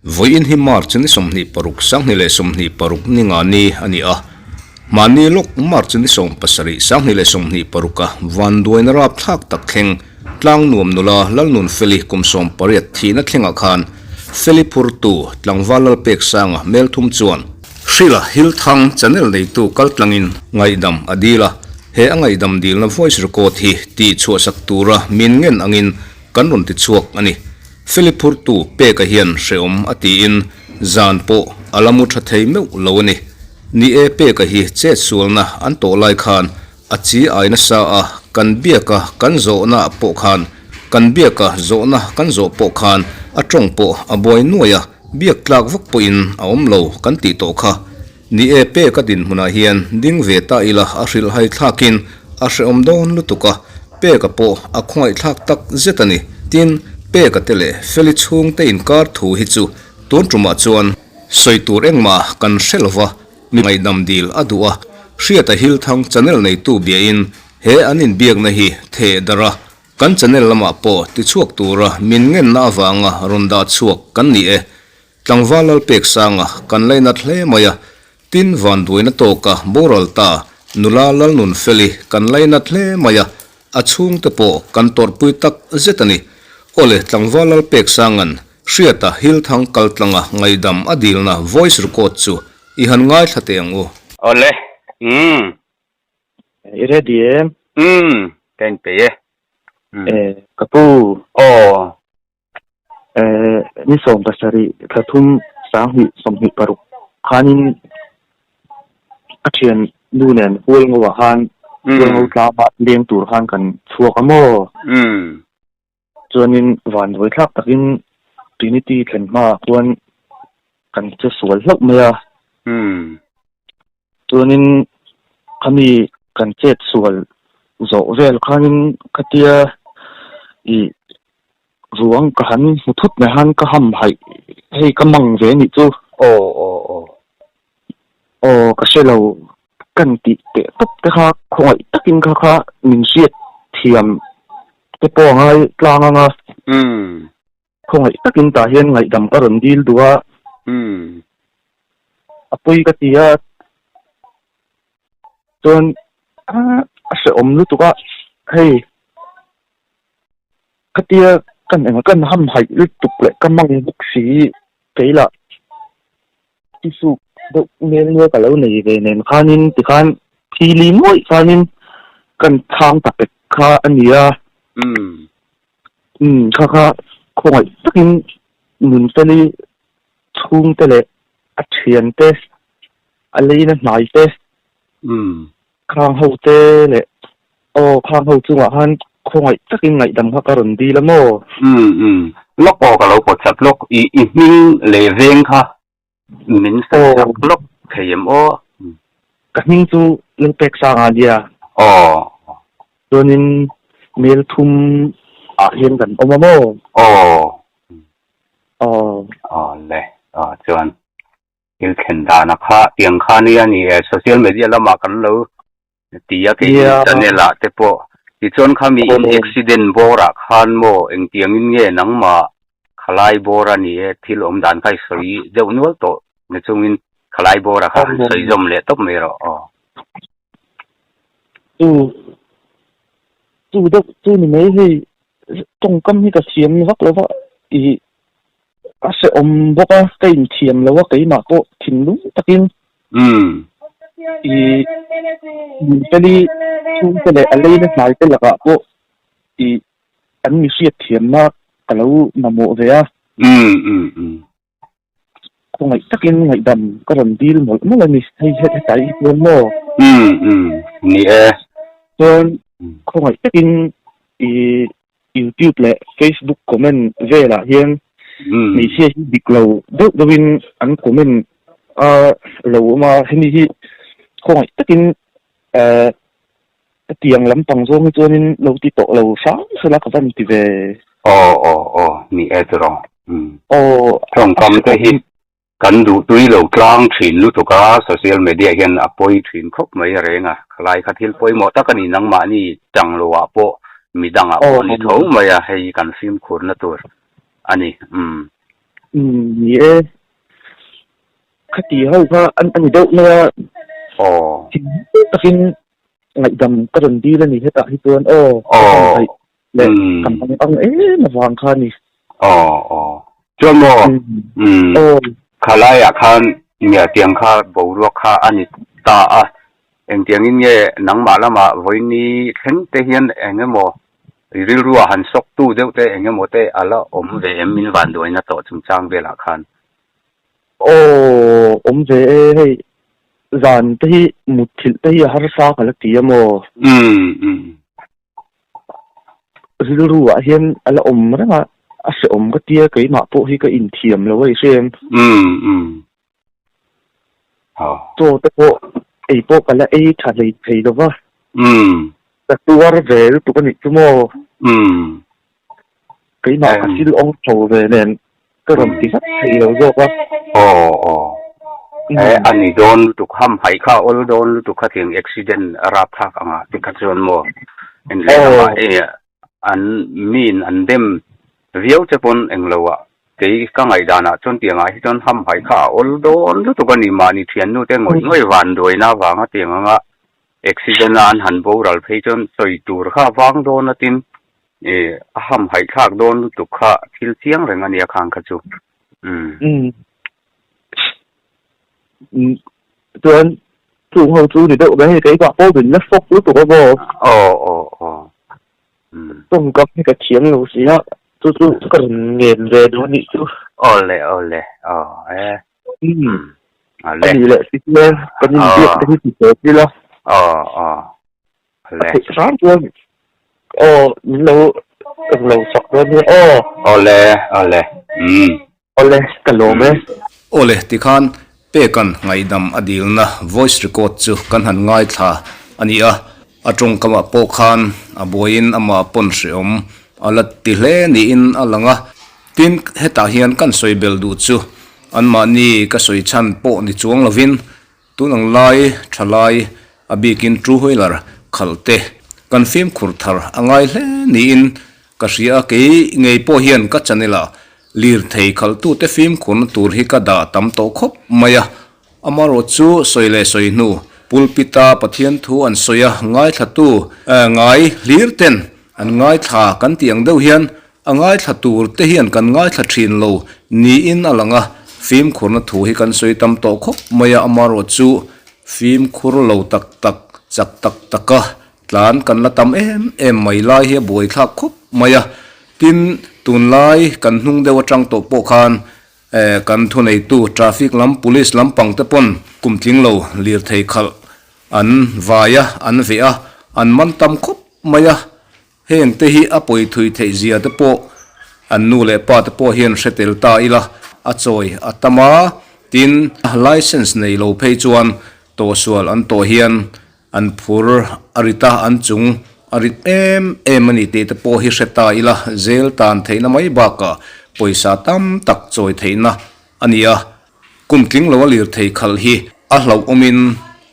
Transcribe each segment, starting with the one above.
Vawiin hi March ni 26 2026 ni nga ni a ni a. Mahni lawk March ni 17 2026 a vanduaina rapthlak tak thleng Tlangnuam nula Lalnunfeli kum 18 thihna thlengah khan Feli phurtu tlangval Lalpeksanga hmelthum chuan Hrila Hilthang channel neitu kaltlangin ngaihdam a dil a, he a ngaihdam dilna voice record hi tih chhuahsak tura min ngen angin kan rawn ti chhuak a ni. Feli phurtu Peka hian hrehawm a tiin zan pawh a la mu tha thei meuh lo a ni. Ni e, Peka hi chetsualna an tawh lai khan A chi ai nasa a, kan biak a kan zawhna pawh khan, kan biak a zawhna kan zawh pawh khan a tawng pawh a buai nuai a, biak tlak vak pawhin a awm lo kan tih tawh kha. Ni e pek a dinhmunah hian ding ve ta ila a hrilhhai thlakin a hrehawm dawn lutuk a, peka pawh a khawngaihthlak tak zet a ni. Tin, peka te leh Feli chhungte inkar thu hi chu tun tumah chuan sawi tur engmah kan hre lova, Mi ngaihdam dil a duh a, Hriata Hilthang channel neitu biain he an inbiakna hi theh darh a, kan channel lamah pawh tichhuak tura min ngenna avanga rawn dah chhuak kan ni e. Tlangval Lalpeksanga kan lainat hle mai a, tin vanduaina tawka boral ta nula Lalnunfeli kan lainat hle mai a, a chhungte pawh kan tawrhpui tak zet a ni. Awle Tlangval Lalpeksanga'n Hriata Hilthang kaltlanga ngaihdam a dilna voice record chu i han ngaithla teh ang u. Awle, umm. I ready em? Umm, ka inpeih e. Umm. Eh, ka pu. Aw. Eh, ni 17 thla thum 2026 khanin a thian nu nen Hualngo ah khan Hualngo tlama leng tur khan kan chhuak a maw? Umm. Chuanin vanduai thlak takin Trinity thlen hmaah chuan kan che sual hlauh mai a. Chuanin khami kan chet sual zawh vel khanin khatia ih ruang ka han hmu thut mai khan ka ham haih hei ka mang ve anih chu. Aw aw aw. Aw ka hre lo kan tih teh tawp te kha khawngaih takin kha kha min hriat thiam te pawh a ngai tlang ang a. Khawngaih takin tah hian ngaihdam ka rawn dil duh a. A pawi ka ti a. Chuan a hrehawm lutuk a hei khatia kan eng kan hamhaih lutuk leh ka mang bawk si keilah. Tisuk deuh hmel nia ka lo nei ve nen khanin tikhan thili ngawih khanin kan chhang ta pek kha a ni a. Umm kha kha khawngaih takin Nunfeli chhungte leh a thiante a leina hnai te khang ho te leh Aw, khang ho chungah khan khawngaih takin ngaihdam kha ka rawn dil a maw? Umm umm, lawk aw ka lo pawt chat lawk, i i hming leh veng kha min sawi chak lawk thei em aw? Ka hming chu Lalpeksanga a nia. Aw. Chuanin mel thum ah hian kan awm a maw? Aw. Aw. Aw le, aw chuan thil thlen dana kha tiang kha nia ni e, social media lamah kan lo Ti a kei channel ah te pawh tichuan kha mi in accident bawr ah khan maw engtiang in nge nangmah khalai bawr a ni e thil awm dan kha i sawi deuh nual tawh ni chungin khalai bawr ah kha han sawi zawm leh tawp mai rawh aw. Chu chu deuh chu ni mai hei tawngkam hi ka thiam vak lo va ih a hrehawm bawk a ka inthiam lo a keimah pawh thinlung takin Umm. I Nunfeli chhungte leh a leina hnaite lakah pawh i an mi hriat thiamna ka lo mamawh ve a. Umm umm umm. Khawngaih takin ngaihdam ka rawn dil mawlh mawlh a ni. Hei hetah hi chuan maw? Umm umm ni e. Chuan khawngaih takin i YouTube leh Facebook comment velah hian hmeichhia hi dik lo deuh deuhin an comment a lo awm a, hemi hi khawngaih takin eh hetiang lampang zawng hi chuanin lo ti tawh lo hram sela ka van ti ve. Aw aw aw ni e tiraw. Aw tawngkam te hi. Kan duh tui lo tlang thin lutuk a, social media hian a pawi thin khawp mai reng a, khalai kha thil pawimawh tak a ni, nangmahni chang lo ah pawh midang ah pawh a ni tho mai a, hei kan fimkhurna tur a ni, umm. Umm ni e, khati ho kha a ni deuh mai a, Aw. Thil takin ngaihdam ka rawn dil a ni hetah hi chuan aw, ka hmangaih leh kan ang ang em avang kha a ni. Aw aw. Chuan maw? Umm. Khalaiah khan nia tiang kha boruak kha a ni ta a, engtiangin nge nangmah lamah vawiini thleng te hian eng emaw rilrua han sawk tu deuh te eng emaw te a la awm ve em min vanduaina tawh chungchang velah khan? Aw awm ve e hei zan te hi mutthilh te hi a harsa ka la ti a maw? Umm umm. Rilru ah hian a la awm reng a, a hrehawm ka tia keimah pawh hi ka inthiam lo a i hrem. Umm umm. Aw. Chaw te pawh ei pawh ka la ei tha hlei thei lo va. Umm. Ka tuar ve lutuk a nih chu maw. Umm. Keimah ka thil awng tho ve nen ka rawn ti vat thei lo zawk a. Aw aw. E a ni dawn lutuk ham haih kha a awl dawn lutuk kha tiang accident a rap thlak ang ah te kha chuan maw en leh lamah e an miin an dem viau che pawn englo ah kei ka ngaihdan ah chuan tiang ah hi chuan ham haih kha a awl dawn lutuk a ni mahni thiannu te ngawih ngawih van duaina avanga tiang anga accident a an han boral phei chuan sawi tur kha a vang dawn a tin E, a hamhaih thlak dawn lutuk kha thil chiang reng a nia khang kha chu. Umm. Umm. Umm. Chuan chung ho chu ni deuh mai hei keimah pawh min la fawk lutuk a maw? Aw aw aw. Umm. Tawngkam hi ka thiam lo si a, chu chu ka rawn ngen ve duh a nih chu. Aw le aw le aw e. Umm. A nih leh si chuan kan inbiak te hi ti tawp ila. Aw aw. A theih hram chuan aw min lo eng lo sak dawn nia aw. Awle awle umm. Awle ka lawm e. Awle tikhan Peka'n ngaihdam a dilna voice record chu kan han ngaithla a ni a, a tawngkamah pawh khan a buaiin amah pawn hreawm a la ti hle niin a lang a. Tin, hetah hian kan sawi bel duh chu anmahni ka sawi chhan pawh ni chuang lovin Tun ang lai tha lai a bikin two wheeler khalh te kan fimkhur thar a ngai hle niin ka hria a, kei ngei pawh hian ka channel ah lirthei khalhtute fimkhurna tur hi ka dah tam tawh khawp mai a, amaherawh chu sawi leh sawi hnu pulpit a Pathian thu an sawi a ngaithlatu ngai hlir ten an ngaithla kan tih ang deuh hian A ngaithla tur te hian kan ngaithla thin lo niin a lang a, fimkhurna thu hi kan sawi tam tawh khawp mai a, amaherawh chu fimkhur lo tak tak, chak tak taka tlan kan la tam em em mai lai hi a buaithlak khawp mai a, tin tunlai kan hnung deuh atang tawh pawh khan kan thuneitu traffic lam police lampang te pawn kum tling lo lirthei khalh an vai a, an veh a, an man tam khawp mai a. Heng te hi a pawi thui theih zia te pawh an nu leh pa te pawh hian hre tel ta ila, a chawi a tam a, tin license nei lo phei chuan tawhsual an tawh hian an phur a rit a, an chung a rit em em a ni tih te pawh hi hre ta ila, zel tan theihna mai bakah pawisa tam tak chawi theihna a ni a. Kum tling lo a lirthei khalh hi a hlauhawmin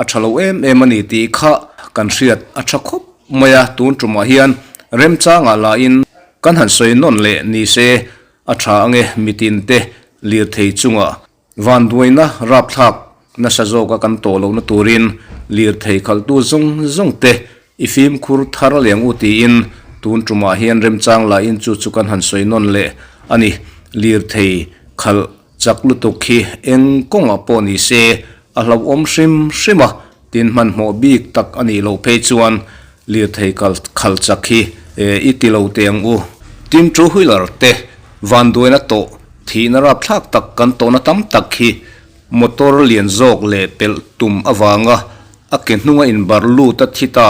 a tha lo em em a ni tih kha kan hriat a tha khawp mai a, tun tumah hian remchangah lahin kan han sawi nawn leh ni se a tha ange mitin te lirthei chungah vanduaina rapthlak nasa zawka kan tawh lohna turin lirthei khalhtu zawng zawng te I fimkhur thar leng u tiin tun tumah hian remchang lahin chu chu kan han sawi nawn leh a ni. Lirthei khalh chak lutuk hi eng kawngah pawh ni se a hlauhawm hrim hrim a, tin hmanhmawh bik tak a nih loh phei chuan lirthei khalh chak hi i ti lo teh ang u. Tin two wheeler te vanduaina tawh thihna rapthlak tak kan tawhna tam tak hi motor lian zawk leh pelh tum avanga A ke hnunga inbarh lut a thi ta,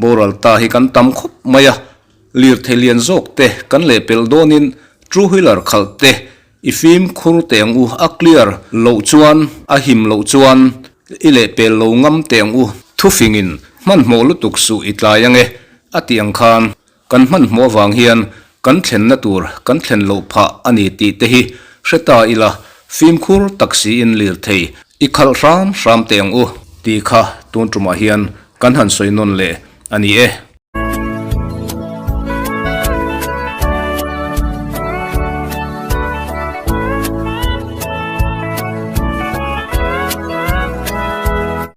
boral ta hi kan tam khawp mai a, lirthei lian zawk te kan leh pelh dawnin two wheeler khalh te i fimkhur teh ang u, a clear loh chuan a him loh chuan i leh pel lo ngam teh ang u, thufingin hmanhmawh lutuk suh i tlai ange a tih ang khan Kan hmanhmawh avang hian kan thlenna tur kan thlen loh phah a ni tih te hi hre ta ila, Fimkhur tak siin lirthei i khalh hram hram teh ang u tih kha tun tumah hian kan han sawi nawn leh a ni e.